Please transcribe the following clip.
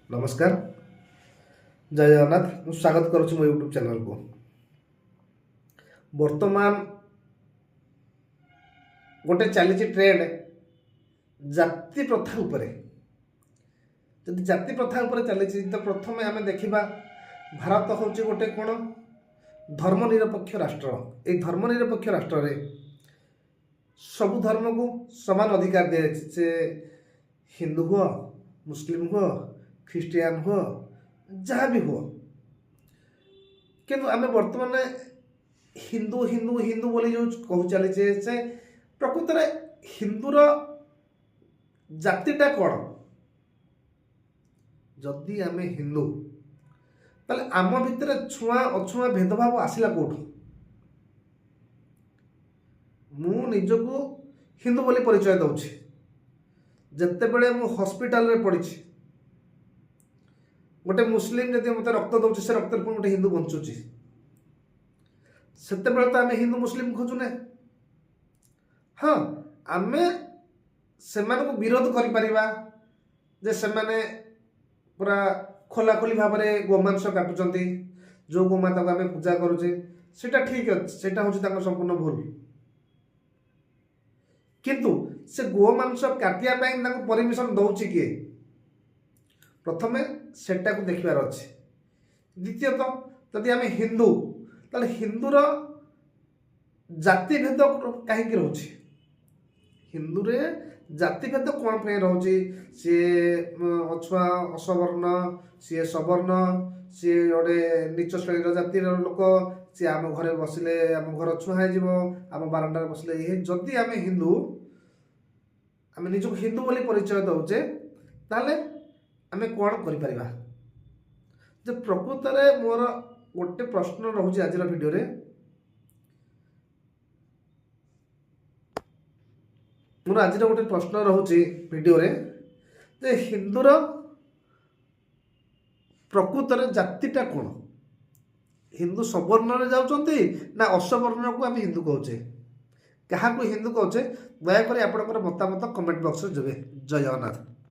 ନମସ୍କାର, ଜୟ ଜଗନ୍ନାଥ। ମୁଁ ସ୍ୱାଗତ କରୁଛି ମୋ ୟୁଟ୍ୟୁବ୍ ଚ୍ୟାନେଲକୁ। ବର୍ତ୍ତମାନ ଗୋଟେ ଚାଲିଛି ଟ୍ରେଣ୍ଡ ଜାତି ପ୍ରଥା ଉପରେ। ଯଦି ଜାତି ପ୍ରଥା ଉପରେ ଚାଲିଛି, ତ ପ୍ରଥମେ ଆମେ ଦେଖିବା, ଭାରତ ହେଉଛି ଗୋଟେ କ'ଣ ଧର୍ମ ନିରପେକ୍ଷ ରାଷ୍ଟ୍ର। ଏଇ ଧର୍ମ ନିରପେକ୍ଷ ରାଷ୍ଟ୍ରରେ ସବୁ ଧର୍ମକୁ ସମାନ ଅଧିକାର ଦିଆଯାଇଛି। ସେ ହିନ୍ଦୁ ହୁଅ, ମୁସଲିମ ହୁଅ, ଖ୍ରୀଷ୍ଟିଆନ ହୁଅ, ଯାହା ବି ହୁଅ। କିନ୍ତୁ ଆମେ ବର୍ତ୍ତମାନ ହିନ୍ଦୁ ହିନ୍ଦୁ ହିନ୍ଦୁ ବୋଲି ଯେଉଁ କହୁ ଚାଲିଛେ, ସେ ପ୍ରକୃତରେ ହିନ୍ଦୁର ଜାତିଟା କ'ଣ? ଯଦି ଆମେ ହିନ୍ଦୁ, ତାହେଲେ ଆମ ଭିତରେ ଛୁଆଁ ଅଛୁଆଁ ଭେଦଭାବ ଆସିଲା କେଉଁଠୁ? ମୁଁ ନିଜକୁ ହିନ୍ଦୁ ବୋଲି ପରିଚୟ ଦେଉଛି। ଯେତେବେଳେ ମୁଁ ହସ୍ପିଟାଲରେ ପଡ଼ିଛି, ଗୋଟେ ମୁସଲିମ ଯଦି ମୋତେ ରକ୍ତ ଦେଉଛି, ସେ ରକ୍ତରେ ପୁଣି ଗୋଟେ ହିନ୍ଦୁ ବଞ୍ଚୁଛି। ସେତେବେଳେ ତ ଆମେ ହିନ୍ଦୁ ମୁସଲିମ ଖୋଜୁନେ। ହଁ, ଆମେ ସେମାନଙ୍କୁ ବିରୋଧ କରିପାରିବା ଯେ ସେମାନେ ପୁରା ଖୋଲାଖୋଲି ଭାବରେ ଗୋମାଂସ କାଟୁଛନ୍ତି, ଯେଉଁ ଗୋମାତାକୁ ଆମେ ପୂଜା କରୁଛେ। ସେଇଟା ଠିକ୍ ଅଛି, ସେଇଟା ହେଉଛି ତାଙ୍କ ସମ୍ପୂର୍ଣ୍ଣ ଭୁଲ। କିନ୍ତୁ ସେ ଗୋମାଂସ କାଟିବା ପାଇଁ ତାଙ୍କୁ ପରମିସନ ଦେଉଛି କିଏ? ପ୍ରଥମେ ସେଟାକୁ ଦେଖିବାର ଅଛି। ଦ୍ୱିତୀୟତଃ, ଯଦି ଆମେ ହିନ୍ଦୁ, ତାହେଲେ ହିନ୍ଦୁର ଜାତିଭେଦ କାହିଁକି ରହୁଛି? ହିନ୍ଦୁରେ ଜାତିଭେଦ କ'ଣ ପାଇଁ ରହୁଛି? ସିଏ ଅଛୁଆଁ, ଅସବର୍ଣ୍ଣ, ସିଏ ସବର୍ଣ୍ଣ, ସିଏ ଗୋଟେ ନିଚ ଶ୍ରେଣୀର ଜାତିର ଲୋକ, ସିଏ ଆମ ଘରେ ବସିଲେ ଆମ ଘର ଛୁଆଁ ହେଇଯିବ, ଆମ ବାରଣ୍ଡାରେ ବସିଲେ ଇଏ। ଯଦି ଆମେ ହିନ୍ଦୁ, ଆମେ ନିଜକୁ ହିନ୍ଦୁ ବୋଲି ପରିଚୟ ଦେଉଛେ, ତାହେଲେ ଆମେ କ'ଣ କରିପାରିବା? ଯେ ପ୍ରକୃତରେ ମୋର ଗୋଟେ ପ୍ରଶ୍ନ ରହୁଛି ଆଜିର ଭିଡ଼ିଓରେ। ମୋର ଆଜିର ଗୋଟେ ପ୍ରଶ୍ନ ରହୁଛି ଭିଡ଼ିଓରେ ଯେ ହିନ୍ଦୁର ପ୍ରକୃତରେ ଜାତିଟା କ'ଣ? ହିନ୍ଦୁ ସବର୍ଣ୍ଣରେ ଯାଉଛନ୍ତି ନା ଅସବର୍ଣ୍ଣକୁ ଆମେ ହିନ୍ଦୁ କହୁଛେ? କାହାକୁ ହିନ୍ଦୁ କହୁଛେ? ଦୟାକରି ଆପଣଙ୍କର ମତାମତ କମେଣ୍ଟ ବକ୍ସରେ ଦେବେ। ଜୟ ଜଗନ୍ନାଥ।